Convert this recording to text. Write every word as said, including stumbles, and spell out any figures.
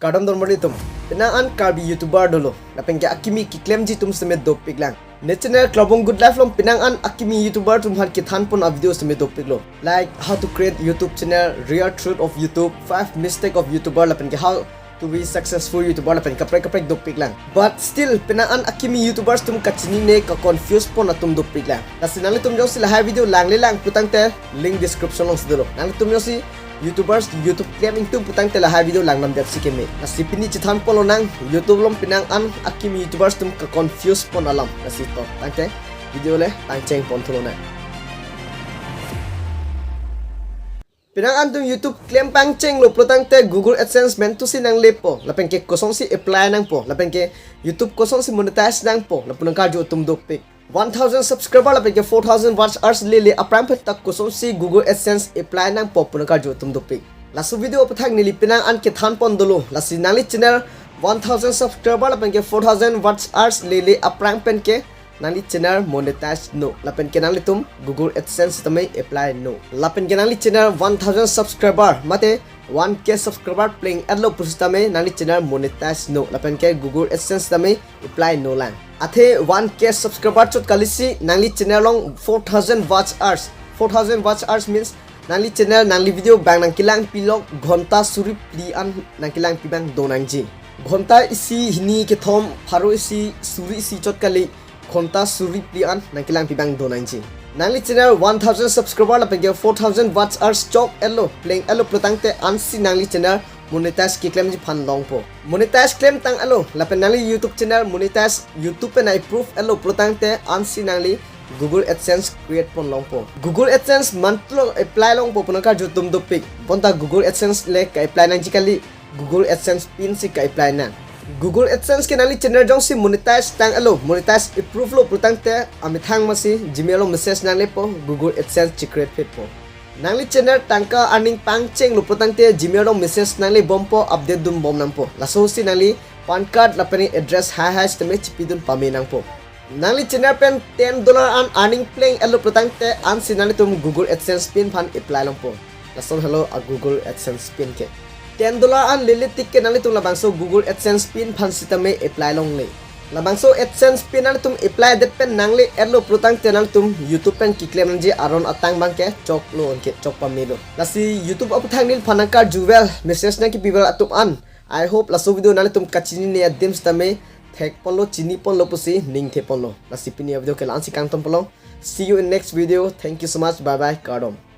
Kardom don marli atum. Penang an Karbi YouTuber dolo. Lapen ke akimi keklemji atum seme dopik lang. Ne channel Klabong Good Life along penang an akimi YouTuber atum aphan kethan pon a-video seme dopiklo. Like how to create YouTube channel, real truth of YouTube, five mistake of YouTuber lapen ke how to be successful YouTuber lapen kaprek kaprek dopik lang. But still, penang an akimi YouTubers atum kachinine, ka-confuse pon atum dopik lang. Lasi nanglitum jongsi lahai video langle lang putangte link description alongsi dolo. Nanglitum jongsi YouTubers, YouTube klem ingtung putangte lahai video lang namdetsi keme. Lasi pini chethan ponlonang YouTube along penang an akimi YouTubers atum ka-confuse pon alam. Lasi to, tangte video le pangcheng pon thulonang. Penang an atum YouTube klem pangchenglo putangte Google AdSense mentusi nanglepo, lapen ke kosonsi apply nangpo, lapen ke YouTube kosonsi monetize nangpo, lapu nangkarju atum dopik. One thousand subscriber lapen ke four thousand watch hours lele aphrang pen ta kosonsi Google AdSense apply nangpo pu nangkarju atum dopik. Laso video aphuthak neli penang an kethan pon dolo. Lasi nangli channel one thousand subscriber lapen ke four thousand watch hours lele aphrang pen ke nangli channel monetize no. Lapen ke nanglitum Google AdSense sitame apply no. Lapen ke nangli channel one thousand subscriber mate one K subscriber pleng-etlo pusitame nangli channel monetize no. Lapen ke Google AdSense sitame apply no lang. Athe one K subscriber chot kalisi nangli channel along four thousand watch hours. Four thousand watch hours means nangli channel nangli video abang nangkelangpilok ghonta suri phli an nangkelangpi abang do nangji. Ghonta isi, hini, kethom, pharo isi, suri isi chot kali, ghonta suri phli an nangkelangpi abang do nangji. Nangli channel one thousand subscriber lapen ke four thousand watch hours chok-etlo, pleng-etlo putangte ansi nangli channel monetize keklemji aphan longpo. Monetize klemtang-etlo, lapen nangli YouTube channel monetize YouTube pen approve-etlo putangte ansi nangli Google AdSense create pon longpo. Google AdSense mantulo apply longpo pu nangkarju atum dopik. Bonta Google AdSense le ka-apply nangji kali, Google AdSense pinsi ka-apply nang. Google AdSense ke nangli channel jongsi monetize tang-etlo, monetize approve lo putangte amethang masi Gmail along message nanglepo, Google AdSense checreate phitpo. Nangli channel tangka earning pangchenglo putangte Gmail along message nanglebompo, update dunbom nangpo. Lasosi nangli PAN card lapen address haihai sitame chipidun pame nangpo. Nangli channel pen ten dollar an earning pleng-etlo putangte ansi nanglitum Google AdSense pin aphan apply longpo. Lason helo a-Google AdSense pin ke. Ten dollar an lele tik ke nanglitum labangso Google AdSense pin aphan sitame apply longle. Labangso AdSense pin nanglitum apply det pen nangle-etlo putangte nanglitum YouTube pen keklem nangji aron atang abang ke choklo, anke chok pamelo. Lasi YouTube aphuthak neliphan nangkarjuvel, message nangkepivel atum an, I hope laso video nanglitum kachinine adim sitame thek ponlo, chini ponlo pusi ningthe ponlo. Lasi pini a-video ke la-ansi kangton ponlo. See you in next video. Thank you so much. Bye bye. Kardom.